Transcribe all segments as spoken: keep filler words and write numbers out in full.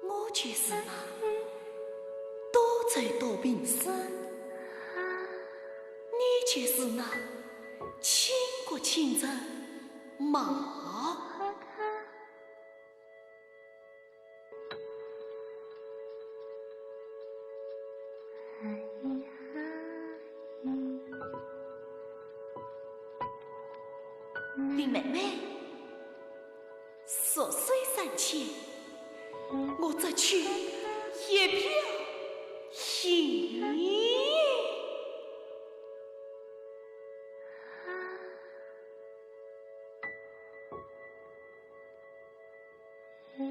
我就是那多嘴多病身，你就是那倾国倾城马。 林妹妹，弱水三千，我这曲一表心愿。 那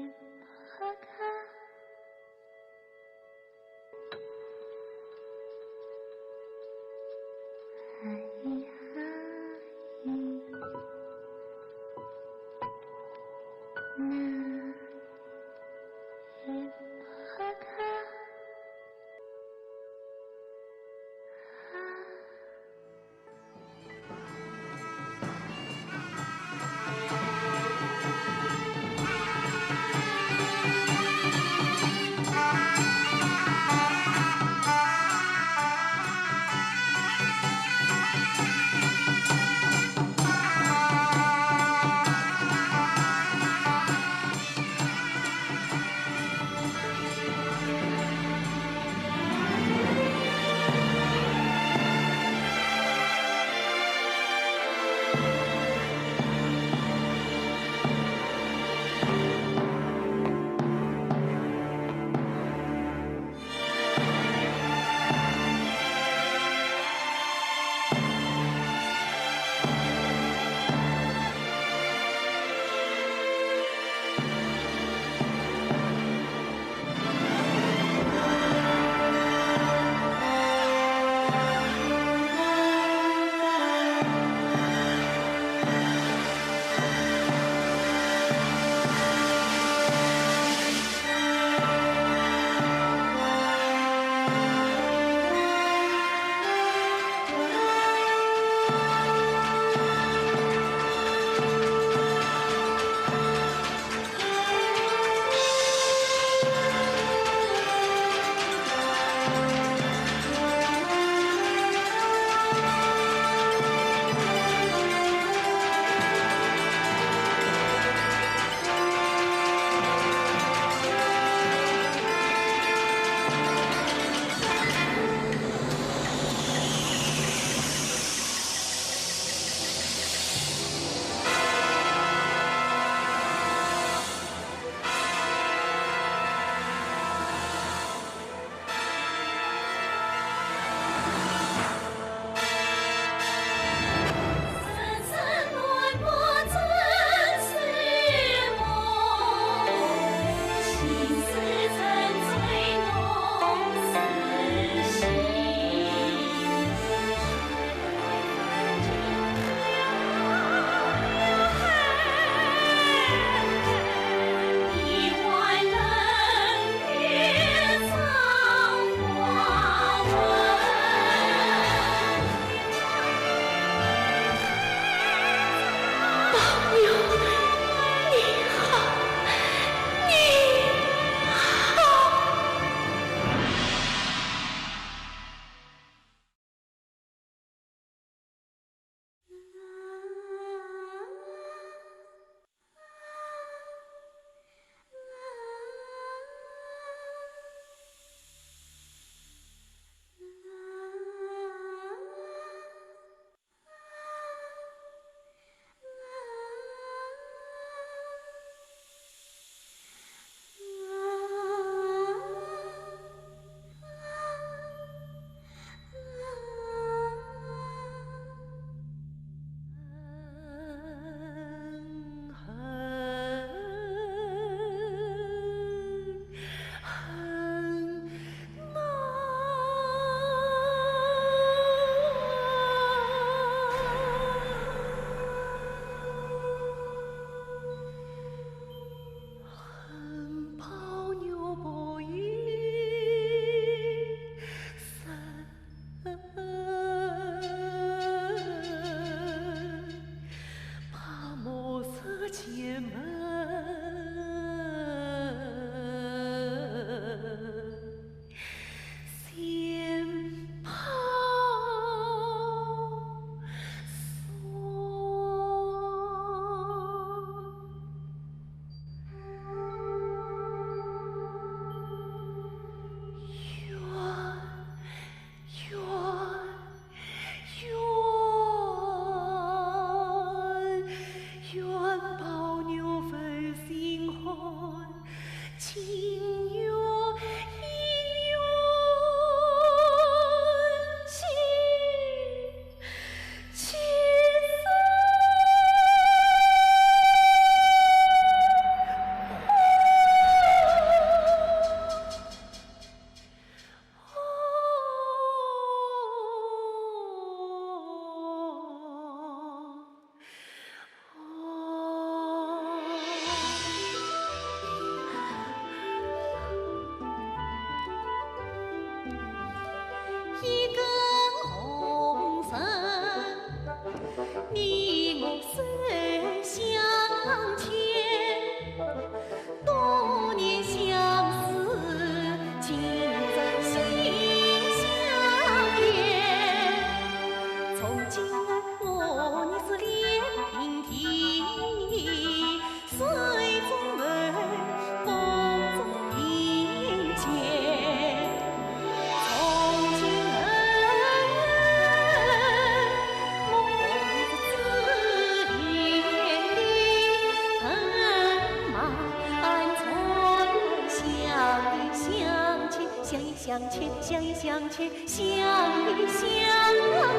想一想去，想一想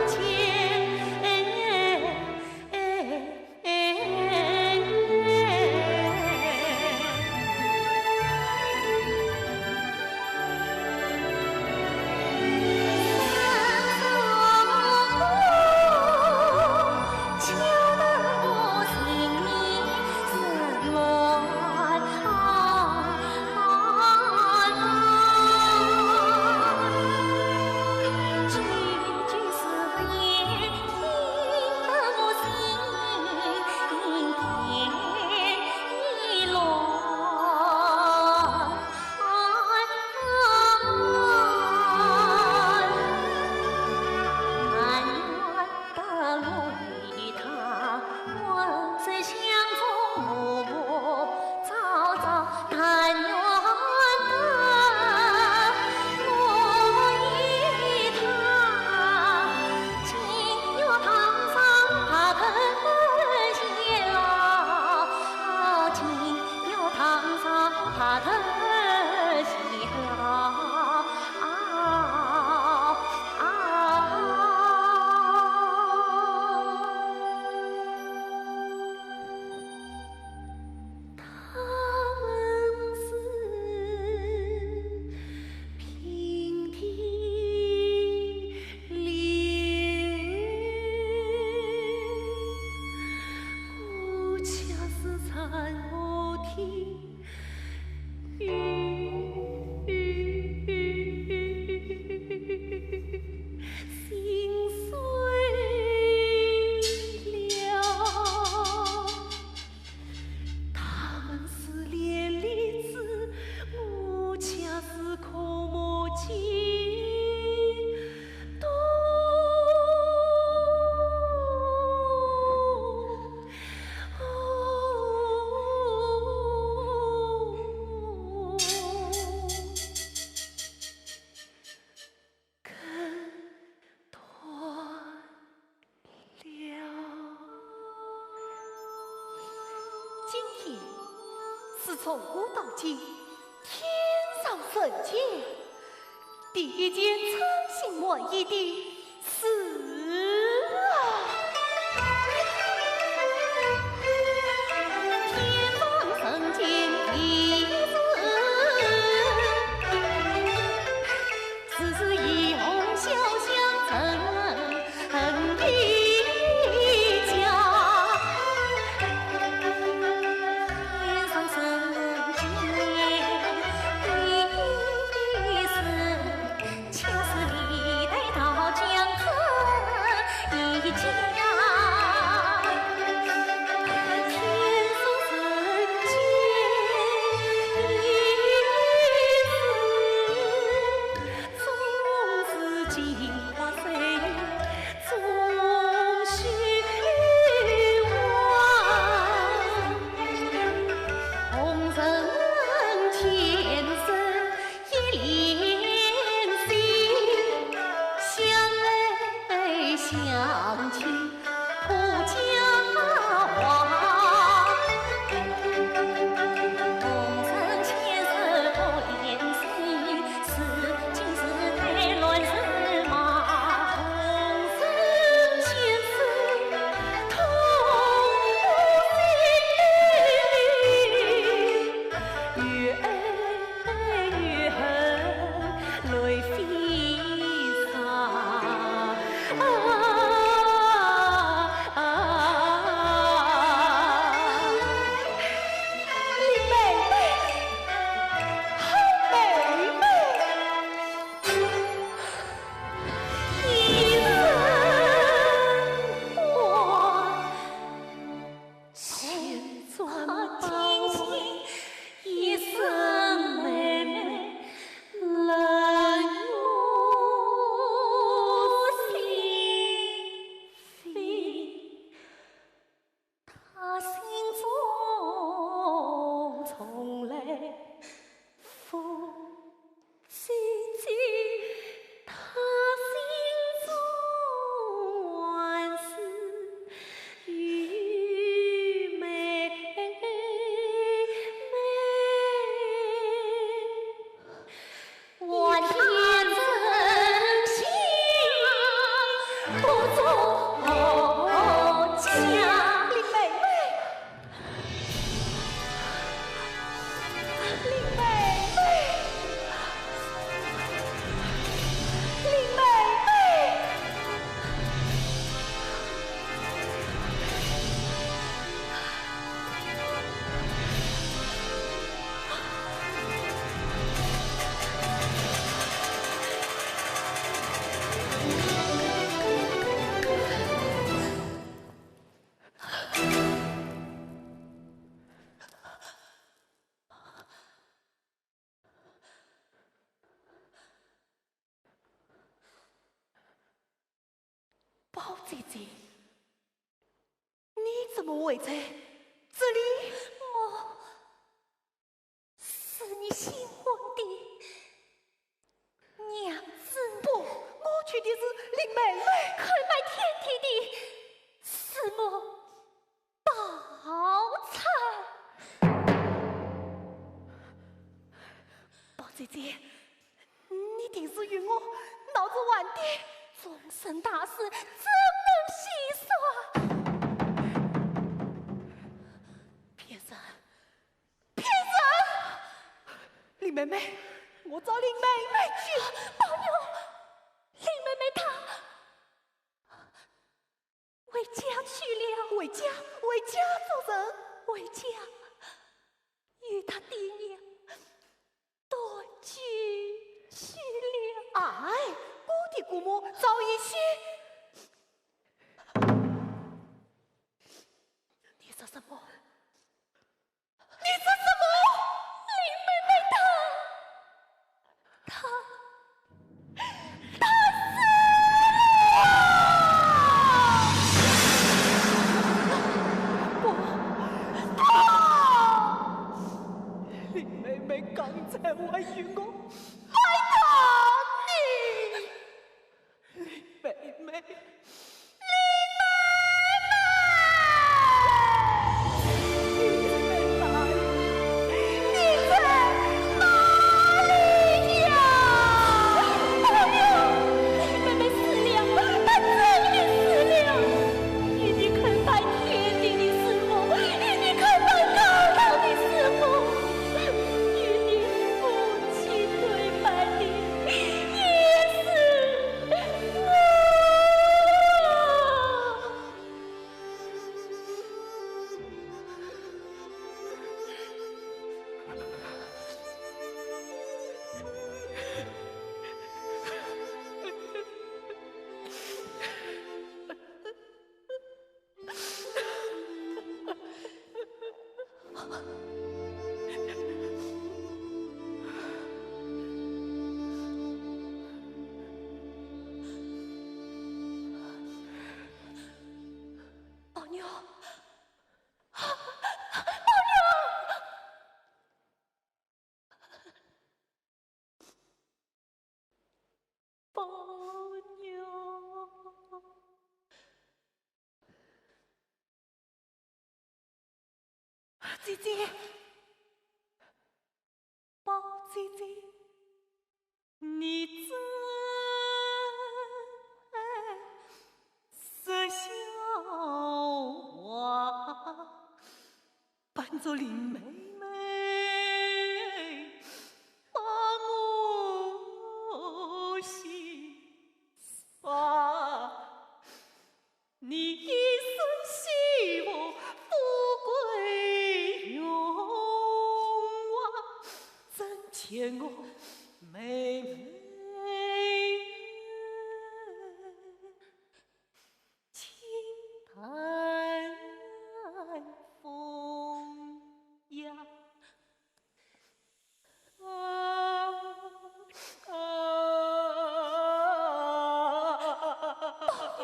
去，哎，哎，哎，哎。今天是从古到今，天上人间，第一件称心满意的事啊！天上人间第一事，姐姐，你怎么会在这里？我是你新婚的娘子。不，我娶的是林妹妹。可拜天地的是我宝钗。宝姐姐，你定是与我闹着玩的。终身大事，怎能戏耍？骗人！ 骗人！林妹妹，我找林妹妹去。宝玉，林妹妹她回家去了。回家？回家做甚？回家与她爹娘团聚去了。哎，姑爹姑母早已些……你说什么？ 你说什么？林妹妹她，她，她死了！不，不！林妹妹刚才还与我拜堂呢。 林妹妹，林妹妹，你在哪里？你在哪里呀？宝玉，林妹妹死了，她真的死了。与你叩拜天地的是我，与你叩拜高堂的是我，与你夫妻对拜的 也是我。宝玉，宝玉！ 宝玉。姐姐，宝姐姐，你怎说笑话？ 扮作林妹妹把我戏耍，你一身戏服，富贵荣华，怎见我妹妹 轻弹风呀。啊，啊，宝玉，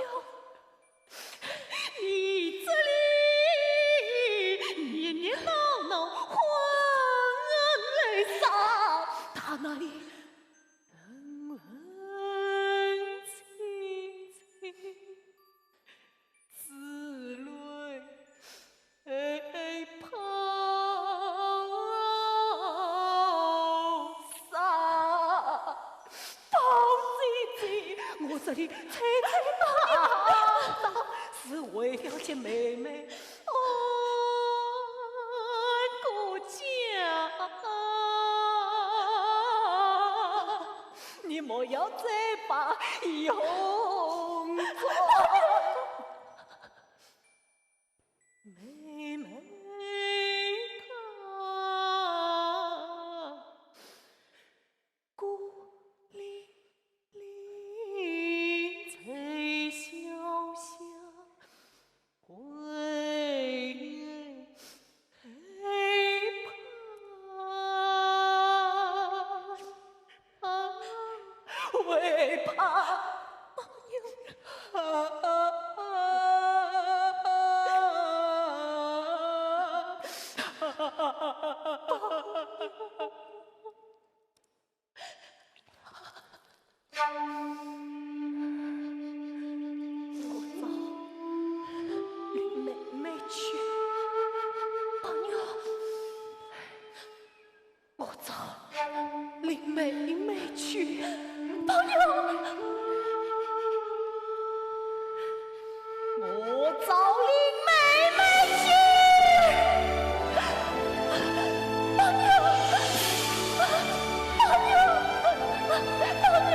你这里热热闹闹，欢乐啥？他那里冷冷清清。 紫薇抛沙。宝姐姐，我这里吹吹打打，是为了见妹妹安个家。 你莫要再把用错。妹妹她孤零零在小巷 为害怕，为怕。我找林妹妹去。宝玉，我找林妹妹去。宝玉，我找林妹妹去。宝玉，宝玉，宝玉。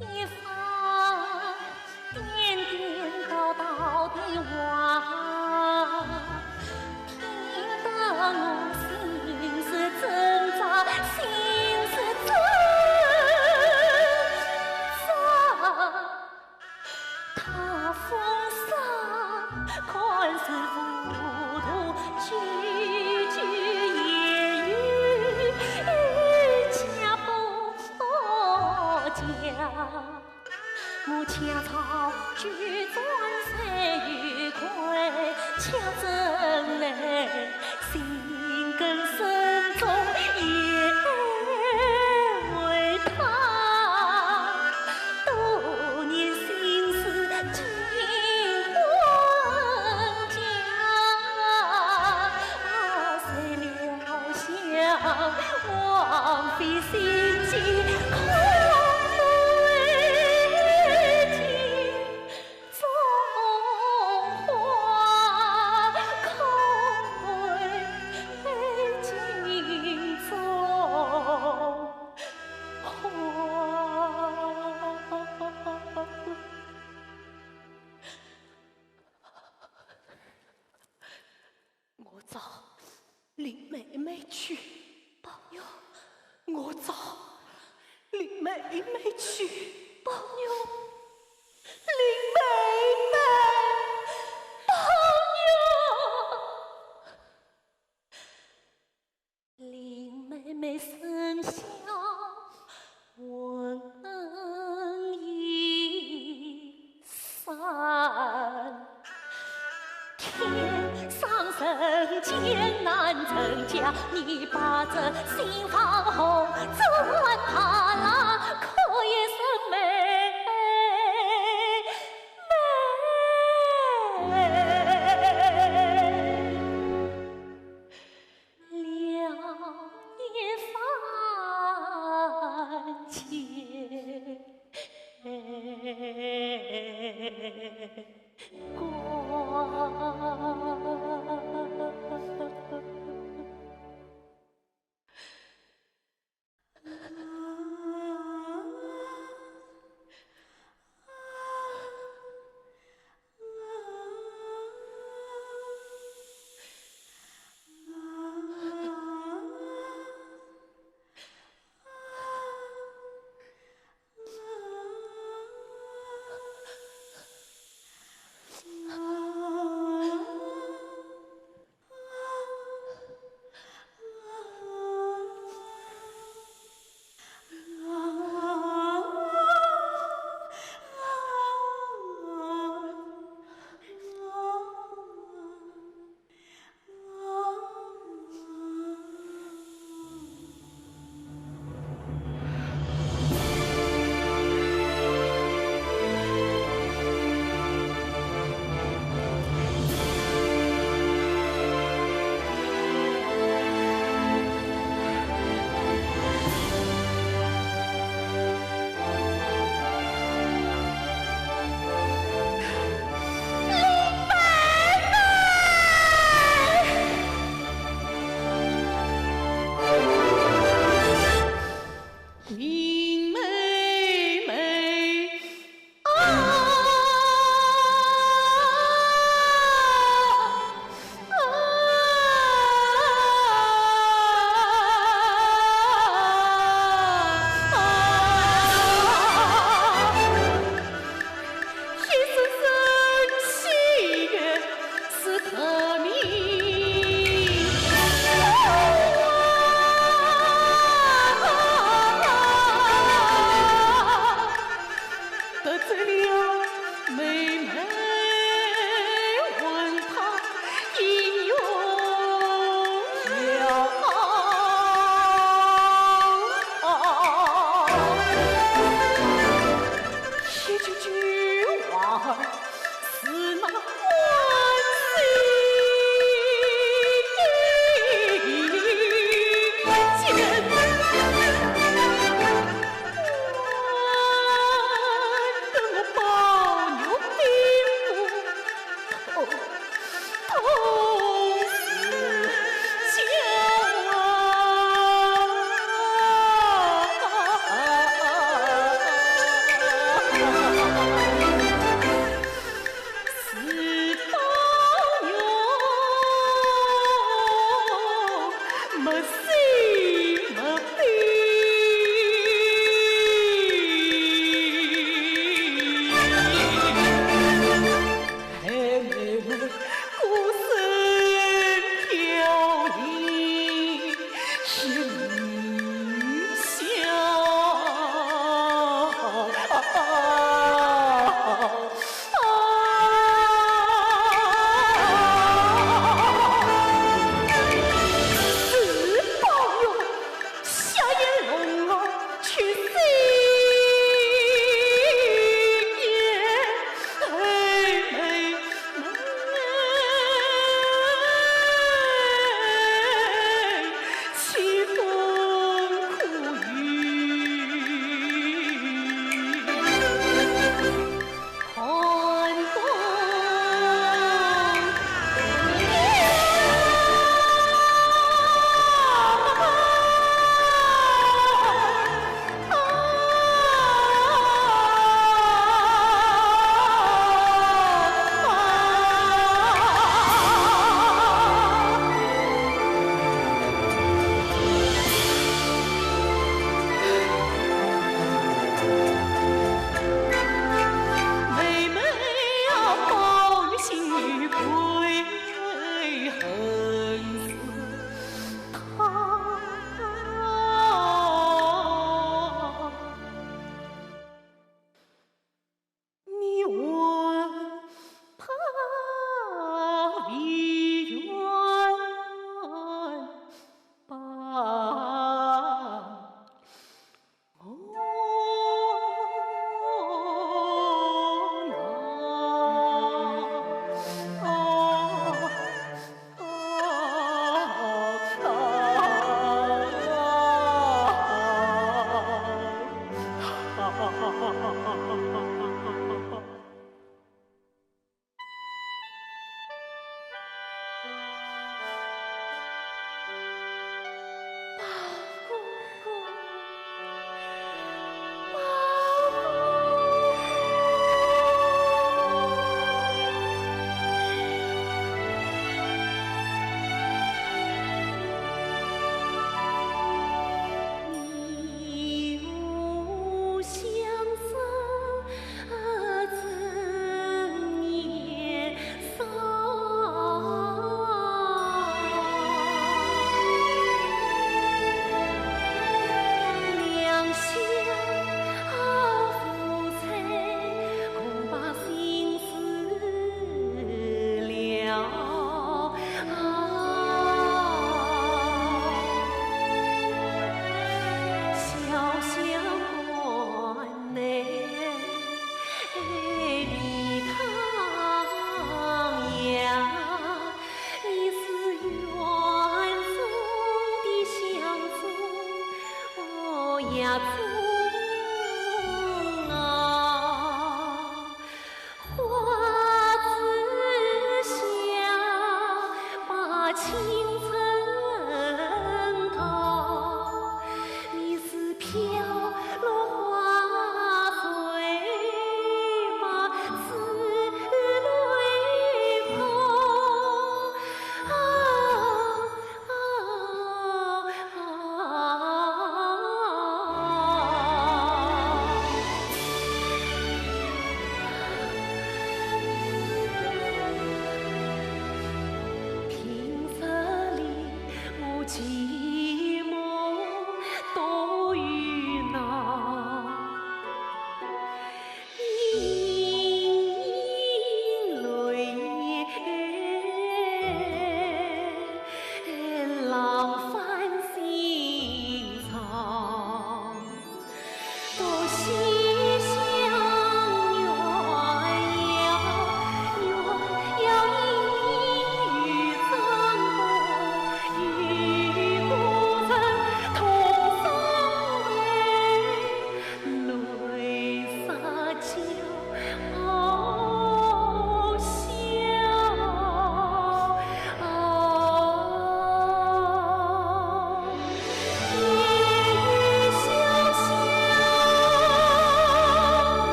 一番颠颠倒倒的话，听得我心是挣扎，心是挣扎。他风沙看似糊涂，句句言语假不假。我恰草举转谁又看，恰怎奈心梗深重也为他。 多年心事尽荒郊，谁料想枉费心机，空对镜中花，空对镜中 花。我找林妹妹去。宝玉，我找林妹妹去。宝玉，林妹妹，宝玉。 林妹妹身下闻一声，天上人间难成家，你把这心房红，这碗扒拉可以生妹妹。 了一番牵挂。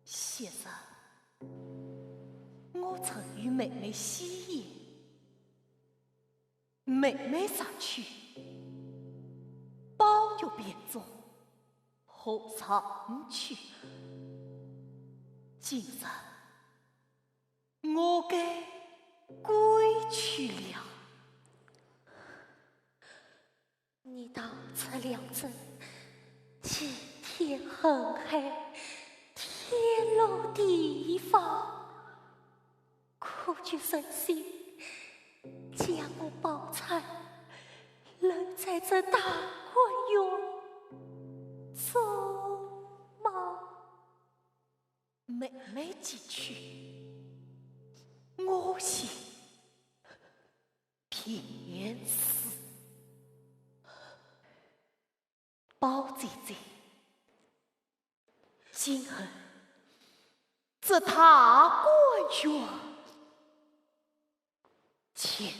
先生，我曾与妹妹戏言，妹妹上去，宝玉便中，何尝去？今日 我该归去了。了这几天很黑，天落地放，苦绝人心，将我抱在，留在这大观园中吗？妹妹几句，我心便死。宝姐姐，今后这大观园，全